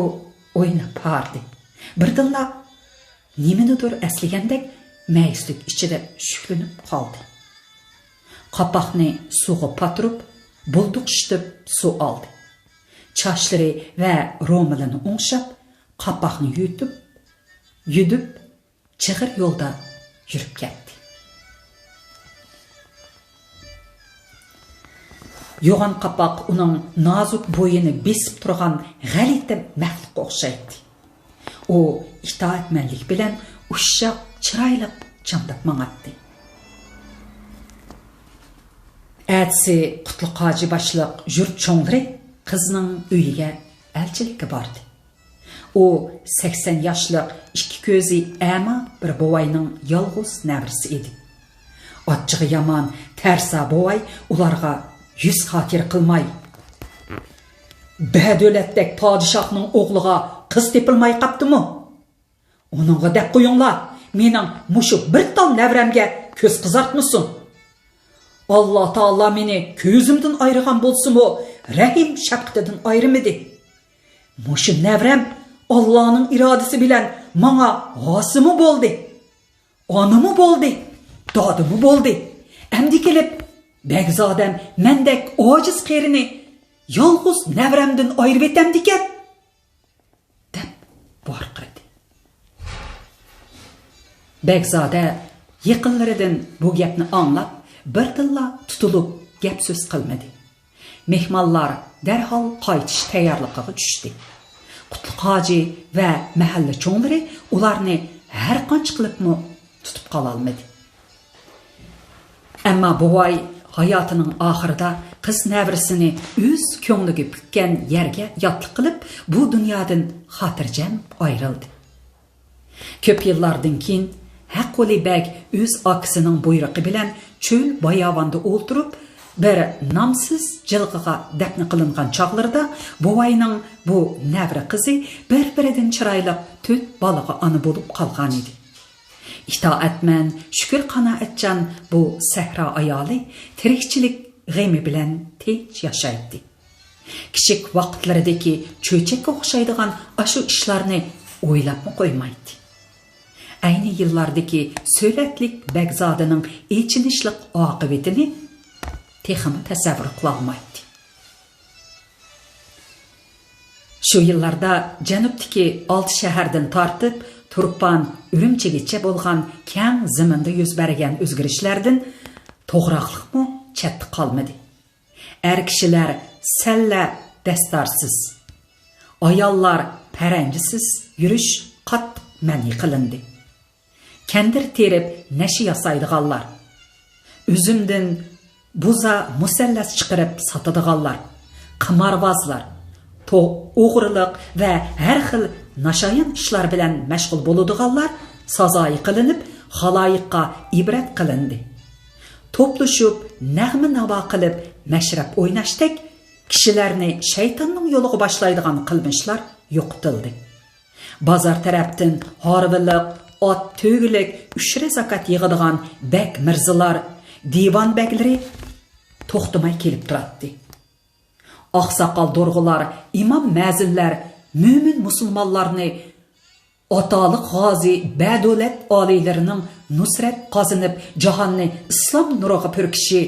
ئويناپ ھاردى. بىردىنلا نېمىنىدۇر ئەسلىگەندەك مەيۈسلۈك ئىچىدە شۈكلىنىپ قالدى. قاپاقنى سۇغا پاتۇرۇپ، بۇلدۇقشىتىپ سۇ ئالدى. چاچلىرى ۋە رومىلىنى ئوڭشاپ، قاپاقنى يۇتۇپ، يۈدۈپ، چىغىر يولدا يۈرۈپ كەتتى. يوغان قاپاق ئۇنىڭ نازۇك بويىنى بېسىپ تۇرغان غەلىتە مەخلۇققا ئوخشايتتى. ئۇ ئىتائەتمەنلىك بىلەن ئۇششاق، چىرايلىق چامداپ ماڭاتتى. ئەتىسى قۇتلۇق ھاجى باشلىق يۇرت چوڭلىرى قىزنىڭ ئۆيىگە ئەلچىلىككە باردى. ئۇ سەكسەن ياشلىق، ئىككى كۆزى ئەما بىر بوۋاينىڭ يالغۇز نەۋرىسى ئىدى. ئاچچىقى يامان تەرسا بوۋاي ئۇلارغا يۈز خاتىرە قىلماي، «بەدۆلەتتەك پادىشاھنىڭ ئوغلىغا قىز تېپىلماي قاپتىمۇ؟ ئۇنىڭغا دەپ قويۇڭلار، مېنىڭ مۇشۇ بىر تال نەۋرەمگە كۆز قىزارتمىسۇن. ئاللا تائالا مېنى كۆزۈمدىن ئايرىغان بولسىمۇ، رەھىم شەپقىتىدىن ئايرىمىدى. مۇشۇ نەۋرەم ئاللانىڭ ئىرادىسى بىلەن ماڭا ھاسىمۇ بولدى، ئانىمۇ بولدى، دادىمۇ بولدى. ئەمدى كېلىپ بەگزادەم مەندەك ئاجىز قېرىنى يالغۇز نەۋرەمدىن ئايرىۋېتەمدىكەن؟» بەگزادە يېقىنلىرىدىن بۇ گەپنى ئاڭلاپ، بىردىنلا تۇتۇلۇپ گەپ-سۆز قىلمىدى. مېھمانلار دەرھال قايتىش تەييارلىقىغا چۈشتى. قۇتلۇق ھاجى ۋە مەھەللە چوڭلىرى ئۇلارنى ھەرقانچە قىلىپمۇ تۇتۇپ قالالمىدى. ئەمما بوۋاي ھاياتىنىڭ ئاخىرىدا قىز نەۋرىسىنى ئۆز كۆڭلىگە پۈككەن يەرگە ياتلىق قىلىپ، بۇ دۇنيادىن خاتىرجەم ئايرىلدى. كۆپ يىللاردىن كېيىن ھەققۇلى بەگ ئۆز ئاكىسىنىڭ بۇيرۇقى بىلەن چۆل باياۋاندا ئولتۇرۇپ، بىر نامسىز جىلغىغا دەپنە قىلىنغان چاغلىرىدا بوۋاينىڭ بۇ نەۋرە قىزى بىر-بىرىدىن چىرايلىق تۆت بالىغا ئانا بولۇپ قالغانىدى. ئىتائەتمەن، شۈكۈر قانائەتچان بۇ سەھرا ئايالى تىرىكچىلىك غېمى بىلەن تىنچ ياشايتتى. كىچىك ۋاقىتلىرىدىكى چۆچەككە ئوخشايدىغان ئاشۇ ئىشلارنى ئويلاپمۇ قويمايتتى. ئەينى يىللاردىكى سۆلەتلىك بەگزادىنىڭ ئېچىنىشلىق ئاقىۋىتىنى تېخىمۇ تەسەۋۋۇر قىلالمايتتى. شۇ يىللاردا جەنۇبتىكى ئالتە شەھەردىن تارتىپ تۇرپان ئۈرۈمچىگىچە بولغان كەڭ زېمىندا يۈز بەرگەن ئۆزگىرىشلەردىن توغراقلىقمۇ چەتتە قالمىدى. ئەر كىشىلەر سەللە دەستارسىز، ئاياللار پەرەنجىسىز يۈرۈش قاتتىق مەنئى قىلىندى. كەندىر تېرىپ نەشە ياسايدىغانلار، ئۈزۈمدىن بۇزا مۇسەللەس چىقىرىپ ساتىدىغانلار، قىمارۋازلار، تو-، ئوغرىلىق ۋە ھەر خىل ناشايان ئىشلار بىلەن مەشغۇل بولىدىغانلار سازايى قىلىنىپ، خالايىققا ئىبرەت قىلىندى. توپلىشىپ نەغمە ناۋا قىلىپ مەشرەپ ئويناشتەك، كىشىلەرنى شەيتاننىڭ يولىغا باشلايدىغان قىلمىشلار يوقىتىلدى. بازار تەرەپتىن ھارۋىلىق، ئات تۆگىلىك ئۈشرە زاكات يىغىدىغان بەگ مىرزىلار، دىۋان بەگلىرى توختىماي كېلىپ تۇراتتى. ئاقساقال دورغىلار، ئىمام مەزىنلەر، مۆمىن مۇسۇلمانلارنى ئاتالىق غازى بەدۆلەت ئالىيلىرىنىڭ نۇسرەت قازىنىپ، جاھاننى ئىسلام نۇرىغا پۈركىشى،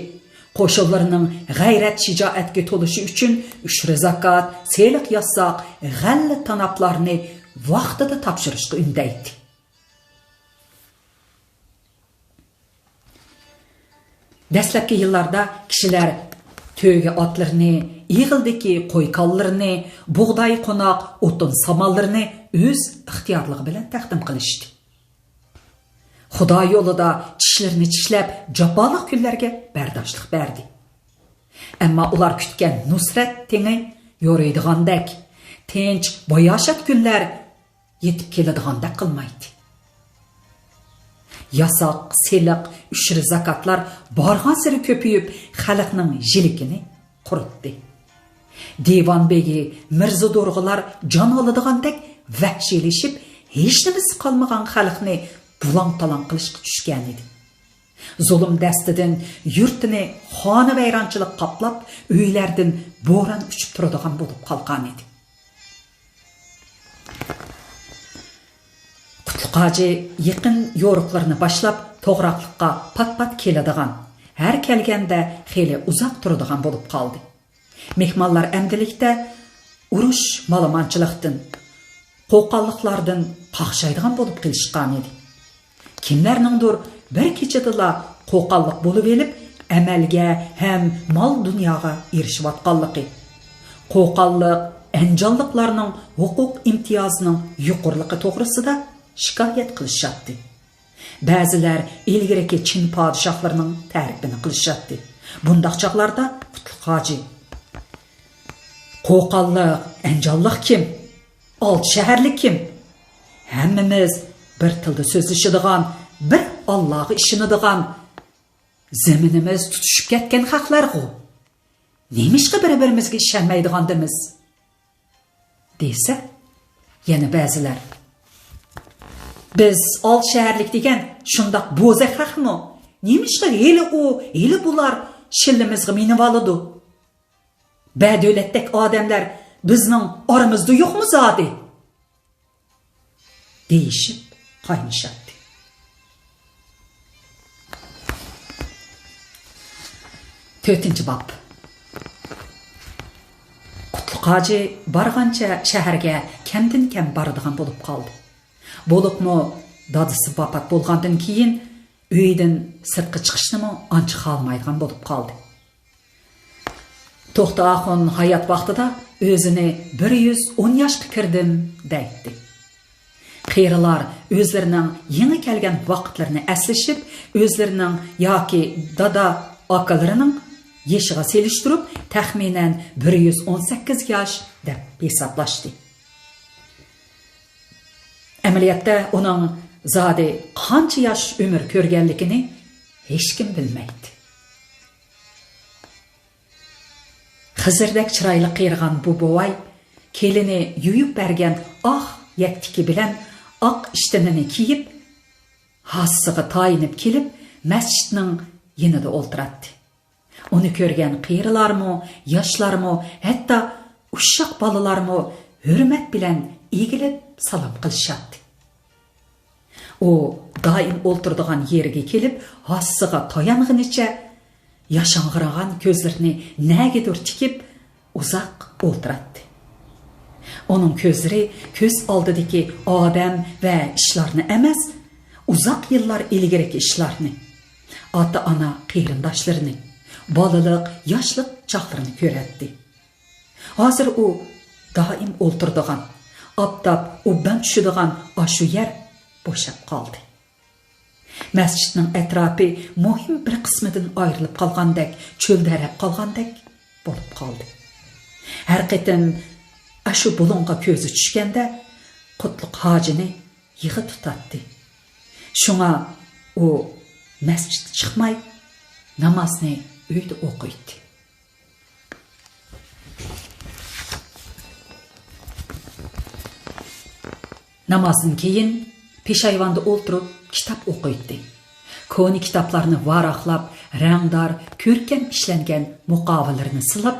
قوشۇنلىرىنىڭ غەيرەت-شىجائەتكە تولۇشى ئۈچۈن ئۈشرە زاكات، سېلىق ياساق، غەللە تاناپلارنى ۋاقتىدا تاپشۇرۇشقا ئۈندەيتتى. دەسلەپكى يىللاردا كىشىلەر تۆگە ئاتلىرىنى، ئېغىلدىكى قوي-كالىلىرىنى، بۇغداي قوناق ئوتۇن سامانلىرىنى ئۆز ئىختىيارلىقى بىلەن تەقدىم قىلىشتى. خۇدا يولىدا چىشلىرىنى چىشلەپ، جاپالىق كۈنلەرگە بەرداشلىق بەردى. ئەمما ئۇلار كۈتكەن نۇسرەت تېڭى يورۇيدىغاندەك، تىنچ، باياشات كۈنلەر يېتىپ كېلىدىغاندەك قىلمايتتى. ياساق، سېلىق، ئۈشرە زاكاتلار بارغانسېرى كۆپىيىپ، خەلقنىڭ يىلىكىنى قۇرۇتتى. دىۋان بېگى، مىرزا دورغىلار جان ئالىدىغاندەك ۋەھشىيلىشىپ، ھېچنېمىسى قالمىغان خەلقنى بۇلاڭ-تالاڭ قىلىشقا چۈشكەنىدى. زۇلۇم دەستىدىن يۇرتىنى خانىۋەيرانچىلىق قاپلاپ، ئۆيلەردىن بوران ئۇچۇپ تۇرىدىغان بولۇپ قالغانىدى. قۇتلۇق ھاجى يېقىن يورۇقلىرىنى باشلاپ، توغراقلىققا پات-پات كېلىدىغان، ھەر كەلگەندە خېلى ئۇزاق تۇرىدىغان بولۇپ قالدى. مېھمانلار ئەمدىلىكتە ئۇرۇش، مالىمانچىلىقتىن، قوقانلىقلاردىن قاقشايدىغان بولۇپ قېلىشقانىدى. كىملەرنىڭدۇر بىر كېچىدىلا قوقانلىق بولۇۋېلىپ، ئەمەلگە ھەم مال-دۇنياغا ئېرىشىۋاتقانلىقى، قوقانلىق، ئەنجانلىقلارنىڭ ھوقۇق ئىمتىيازىنىڭ يۇقىرىلىقى توغرىسىدا شىكايەت قىلىشاتتى. بەزىلەر ئىلگىرىكى چىن پادىشاھلىرىنىڭ تەرىپىنى قىلىشاتتى. بۇنداق چاغلاردا قۇتلۇق ھاجى: «قوقانلىق، ئەنجانلىق كىم؟ ئالتە شەھەرلىك كىم؟ ھەممىمىز بىر تىلدا سۆزلىشىدىغان، بىر ئاللاغا ئىشىنىدىغان، زېمىنىمىز تۇتىشىپ كەتكەن خەقلەرغۇ. نېمىشقا بىر-بىرىمىزگە ئىشەنمەيدىغاندىمىز؟» دېسە، يەنە بەزىلەر: «بىز ئالتە شەھەرلىك دېگەن شۇنداق بوزەك خەقمۇ؟ نېمىشقا ھېلى ئۇ، ھېلى بۇلار شىللىمىزغا مىنىۋالىدۇ؟ بەدۆلەتتەك ئادەملەر بىزنىڭ ئارىمىزدا يوقمۇ زادى؟» دېيىشىپ قاينىشاتتى. تۆتىنچى باب. قۇتلۇق ھاجى بارغانچە شەھەرگە كەمدىن كەم بارىدىغان بولۇپ قالدى. بولۇپمۇ دادىسى ۋاپات بولغاندىن كېيىن، ئۆيدىن سىرتقا چىقىشنىمۇ ئانچە خالىمايدىغان بولۇپ قالدى. توختى ئاخۇن ھايات ۋاقتىدا ئۆزىنى «بىر يۈز ئون ياشقا كىردىم» دەيتتى. قېرىلار ئۆزلىرىنىڭ يېڭى كەلگەن ۋاقىتلىرىنى ئەسلىشىپ، ئۆزلىرىنىڭ ياكى دادا، ئاكىلىرىنىڭ يېشىغا سېلىشتۇرۇپ، تەخمىنەن «بىر يۈز ئون سەككىز ياش» دەپ ھېسابلاشتى. ئەمەلىيەتتە ئۇنىڭ زادى قانچە ياش ئۆمۈر كۆرگەنلىكىنى ھېچكىم بىلمەيتتى. خىزىردەك چىرايلىق قېرىغان بۇ بوۋاي كېلىنى يۇيۇپ بەرگەن ئاق يەكتىكى بىلەن ئاق ئىشتىنىنى كىيىپ، ھاسىسىغا تايىنىپ كېلىپ، مەسچىتنىڭ يېنىدا ئولتۇراتتى. ئۇنى كۆرگەن قېرىلارمۇ، ياشلارمۇ، ھەتتا ئۇششاق بالىلارمۇ ھۆرمەت بىلەن ئېگىلىپ سالام قىلىشاتتى. ئۇ دائىم ئولتۇرىدىغان يېرىگە كېلىپ، ھاسىسىغا تايانغىنىچە ياشاڭغىرىغان كۆزلىرىنى نەگىدۇر تىكىپ، ئۇزاق ئولتۇراتتى. ئۇنىڭ كۆزلىرى كۆز ئالدىدىكى ئادەم ۋە ئىشلارنى ئەمەس، ئۇزاق يىللار ئىلگىرىكى ئىشلارنى، ئاتا-ئانا قېرىنداشلىرىنى، بالىلىق، ياشلىق چاغلىرىنى كۆرەتتى. ھازىر ئۇ دائىم ئولتۇرىدىغان، ئاپتاپ ئوبدان چۈشىدىغان ئاشۇ يەر بوشاپ قالدى. مەسچىتنىڭ ئەتراپى مۇھىم بىر قىسمىدىن ئايرىلىپ قالغاندەك، چۆلدەرەپ قالغاندەك بولۇپ قالدى. ھەر قېتىم ئاشۇ بۇلۇڭغا كۆزى چۈشكەندە، قۇتلۇق ھاجىنى يىغا تۇتاتتى. شۇڭا ئۇ مەسچىتكە چىقماي، نامازنى ئۆيدە ئوقۇيتتى. نامازدىن كېيىن پېشايۋاندا ئولتۇرۇپ كىتاب ئوقۇيتتى. كونا كىتابلارنى ۋاراقلاپ، رەڭدار، كۆركەم ئىشلەنگەن مۇقاۋىلىرىنى سىلاپ،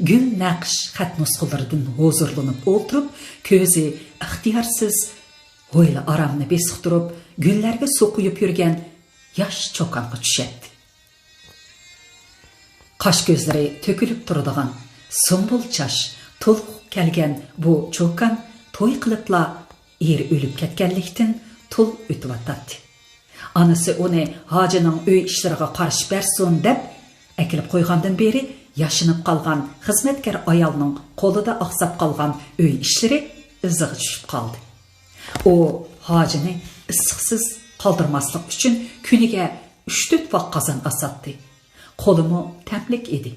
گۈل نەقىش خەت نۇسخىلىرىدىن ھۇزۇرلىنىپ ئولتۇرۇپ، كۆزى ئىختىيارسىز ھويلا ئارامنى بېسىقتۇرۇپ، گۈللەرگە سۇ قۇيۇپ يۈرگەن ياش چوكانغا چۈشەتتى. قاش كۆزلىرى تۆكۈلۈپ تۇرىدىغان، سۇمبۇل چاچ، تولۇق كەلگەن بۇ چوكان توي قىلىپلا ئېرى ئۆلۈپ كەتكەنلىكتىن تۇل ئۆتۈۋاتاتتى. ئانىسى ئۇنى ھاجىنىڭ ئۆي ئىشلىرىغا قارىشىپ بەرسۇن دەپ ئەكېلىپ قويغاندىن بېرى، ياشىنىپ قالغان خىزمەتكار ئايالنىڭ قولىدا ئاقساپ قالغان ئۆي ئىشلىرى ئىزىغا چۈشۈپ قالدى. ئۇ ھاجىنى ئىسسىقسىز قالدۇرماسلىق ئۈچۈن كۈنىگە ئۈچ تۆت ۋاق قازان ئاساتتى. قولىمۇ تەملىك ئىدى.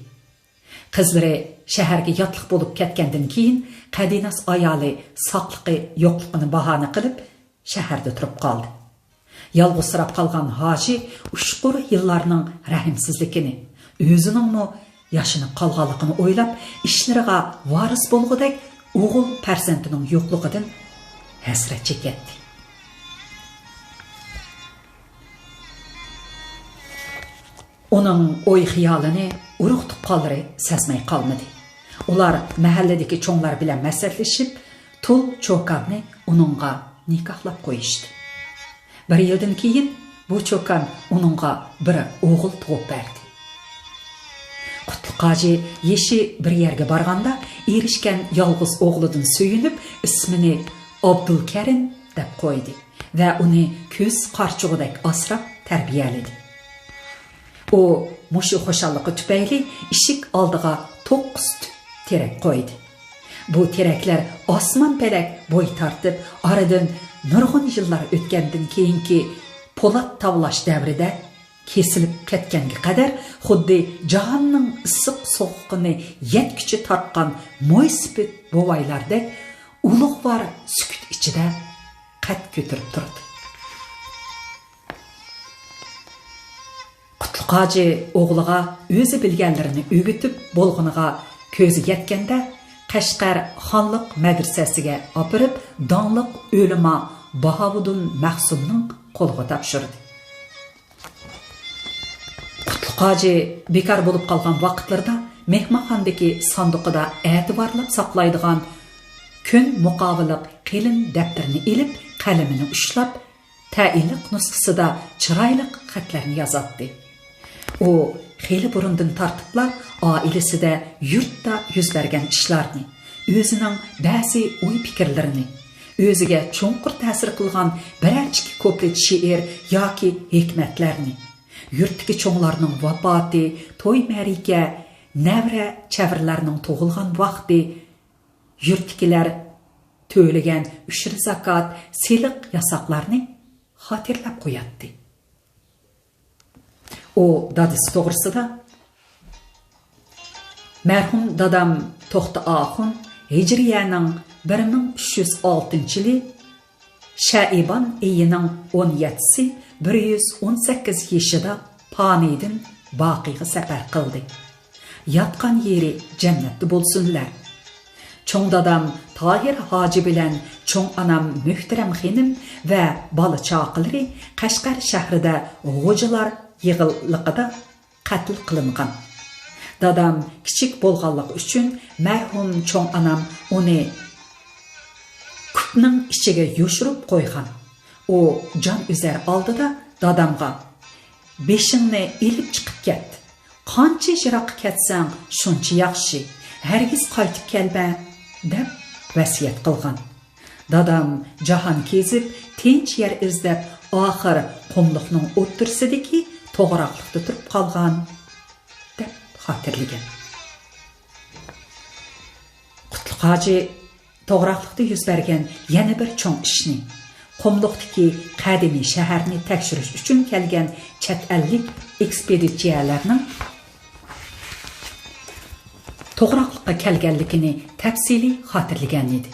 قىزلىرى شەھەرگە ياتلىق بولۇپ كەتكەندىن كېيىن، قەدىناس ئايالى ساقلىقى يوقلۇقىنى باھانە قىلىپ، شەھەردە تۇرۇپ قالدى. يالغۇزسىراپ قالغان ھاجى ئۇچقۇر يىللارنىڭ رەھىمسىزلىكىنى، ئۆزىنىڭمۇ ياشىنىپ قالغانلىقىنى ئويلاپ، ئىشلىرىغا ۋارىس بولغۇدەك ئوغۇل پەرزەنتىنىڭ يوقلۇقىدىن ھەسرەت چېكەتتى. ئۇنىڭ ئوي-خىيالىنى ئۇرۇق-تۇغقانلىرى سەزمەي قالمىدى. ئۇلار مەھەللىدىكى چوڭلار بىلەن مەسلىھەتلىشىپ، تۇل چوكاننى ئۇنىڭغا نىكاھلاپ قويۇشتى. بىر يىلدىن كېيىن بۇ چوكان ئۇنىڭغا بىر ئوغۇل تۇغۇپ بەردى. قۇتلۇق ھاجى يېشى بىر يەرگە بارغاندا، ئېرىشكەن يالغۇز ئوغلىدىن سۆيۈنۈپ، ئىسمىنى ئابدۇلكەرىم دەپ قويدى ۋە ئۇنى كۆز قارىچۇقىدەك ئاسراپ تەربىيەلىدى. ئۇ مۇشۇ خۇشاللىقى تۈپەيلى ئىشىك ئالدىغا توققۇز تۈپ تېرەك قويدى. بۇ تېرەكلەر ئاسمان پەلەك بوي تارتىپ، ئارىدىن نۇرغۇن يىللار ئۆتكەندىن كېيىنكى پولات تاۋلاش دەۋرىدە كېسىلىپ كەتكەنگە قەدەر، خۇددى جاھاننىڭ ئىسسىق سوغۇقىنى يەتكۈچە تارتقان مويسىپىت بوۋايلاردەك ئۇلۇغۋار سۈكۈت ئىچىدە قەد كۆتۈرۈپ تۇردى. قۇتلۇق ھاجى ئوغلىغا ئۆزى بىلگەنلىرىنى ئۆگىتىپ بولغىنىغا كۆزى يەتكەندە، قەشقەر خانلىق مەدرىسەسىگە ئاپىرىپ، داڭلىق ئۆلىما باھاۋۇدۇن مەخسۇمنىڭ قولىغا تاپشۇردى. قۇتلۇق ھاجى بىكار بولۇپ قالغان ۋاقىتلىرىدا مېھمانخانىدىكى ساندۇقىدا ئەتىۋارلاپ ساقلايدىغان كۆن مۇقاۋىلىق قېلىن دەپتىرىنى ئېلىپ، قەلىمىنى ئۇشلاپ، تەئىللىق نۇسخىسىدا چىرايلىق خەتلەرنى يازاتتى. ئۇ خېلى بۇرۇندىن تارتىپلا ئائىلىسىدە، يۇرتتا يۈز بەرگەن ئىشلارنى، ئۆزىنىڭ بەزى ئوي-پىكىرلىرىنى، ئۆزىگە چوڭقۇر تەسىر قىلغان بىرەر ئىككى كۇپلېت شېئىر ياكى ھېكمەتلەرنى، يۇرتتىكى چوڭلارنىڭ ۋاپاتى، توي-مەرىكە، نەۋرە-چەۋرىلەرنىڭ تۇغۇلغان ۋاقتى، يۇرتتىكىلەر تۆلىگەن ئۈشۈر زاكات، سېلىق-ياساقلارنى خاتىرىلەپ قوياتتى. ئۇ دادىسى توغرىسىدا، مەرھۇم دادام توختى ئاخۇن ھىجرىيەنىڭ بىر مىڭ ئۈچ يۈز ئالتىنچى يىلى شەئىبان ئېيىنىڭ ئون يەتتىسى، بىر يۈز ئون سەككىز يېشىدا پانىيدىن باقىيغا سەپەر قىلدى. ياتقان يېرى جەننەتتە بولسۇنلەر. چوڭ دادام تاھىر ھاجى بىلەن چوڭ ئانام مۆھتەرەم خېنىم ۋە بالا-چاقىلىرى قەشقەر شەھىرىدە غوجىلار يىغىنلىقىدا قەتل قىلىنغان. دادام كىچىك بولغانلىقى ئۈچۈن مەرھۇم چوڭ ئانام ئۇنى كۈپنىڭ ئىچىگە يوشۇرۇپ قويغان. ئۇ جان ئۈزەر ئالدىدا دادامغا، «بېشىڭنى ئېلىپ چىقىپ كەت. قانچە يىراققا كەتسەڭ، شۇنچە ياخشى. ھەرگىز قايتىپ كەلمە» دەپ ۋەسىيەت قىلغان. دادام جاھان كېزىپ، تىنچ يەر ئىزدەپ، ئاخىر قۇملۇقنىڭ ئوتتۇرىسىدىكى توغراقلىقتا تۇرۇپ قالغان، دەپ خاتىرىلىگەن. قۇتلۇق ھاجى توغراقلىقتا يۈز بەرگەن يەنە بىر چوڭ ئىشنى، قۇملۇقتىكى قەدىمىي شەھەرنى تەكشۈرۈش ئۈچۈن كەلگەن چەت ئەللىك ئېكسپېدىتسىيەلەرنىڭ توغراقلىققا كەلگەنلىكىنى تەپسىلىي خاتىرىلىگەن ئىدى.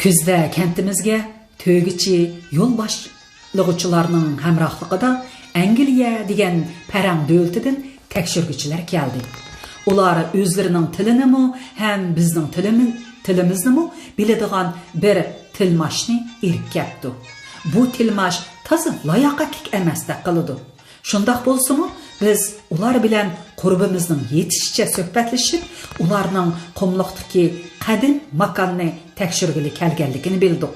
كۈزدە كەنتىمىزگە تۆگىچى يول باشلىغۇچىلارنىڭ ھەمراھلىقىدا ئەنگلىيە دېگەن پەرەڭ دۆلىتىدىن تەكشۈرگۈچىلەر كەلدى. ئۇلار ئۆزلىرىنىڭ تىلىنىمۇ ھەم بىزنىڭ تىلىمىز-، تىلىمىزنىمۇ بىلىدىغان بىر تىلماشنى ئېلىپ كەپتۇ. بۇ تىلماش تازا لاياقەتلىك ئەمەستەك قىلىدۇ. شۇنداق بولسىمۇ، بىز ئۇلار بىلەن قۇربىمىزنىڭ يېتىشىچە سۆھبەتلىشىپ، ئۇلارنىڭ قۇملۇقتىكى قەدىم ماكاننى تەكشۈرگىلى كەلگەنلىكىنى بىلدۇق.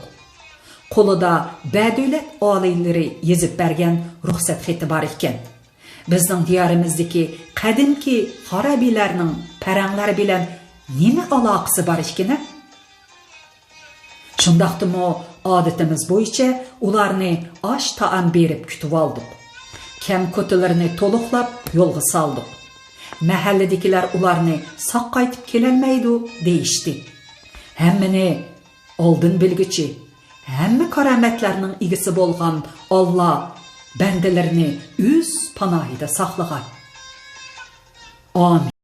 قولىدا بەدۆلەت ئالىيلىرى يېزىپ بەرگەن رۇخسەت خېتى بار ئىكەن. بىزنىڭ دىيارىمىزدىكى قەدىمكى خارابىلەرنىڭ پەرەڭلەر بىلەن نېمە ئالاقىسى بار ئىكىن-ە؟ شۇنداقتىمۇ، ئادىتىمىز بويىچە ئۇلارنى ئاش-تائام بېرىپ كۈتۈۋالدۇق. كەم-كوتىلىرىنى تولۇقلاپ يولغا سالدۇق. مەھەللىدىكىلەر ئۇلارنى ساق قايتىپ كېلەلمەيدۇ، دېيىشتى. ھەممىنى ئالدىن بىلگۈچى، ھەممە كارامەتلەرنىڭ ئىگىسى بولغان ئاللا بەندىلىرىنى ئۆز پاناھىدا ساقلىغاي. ئامىن.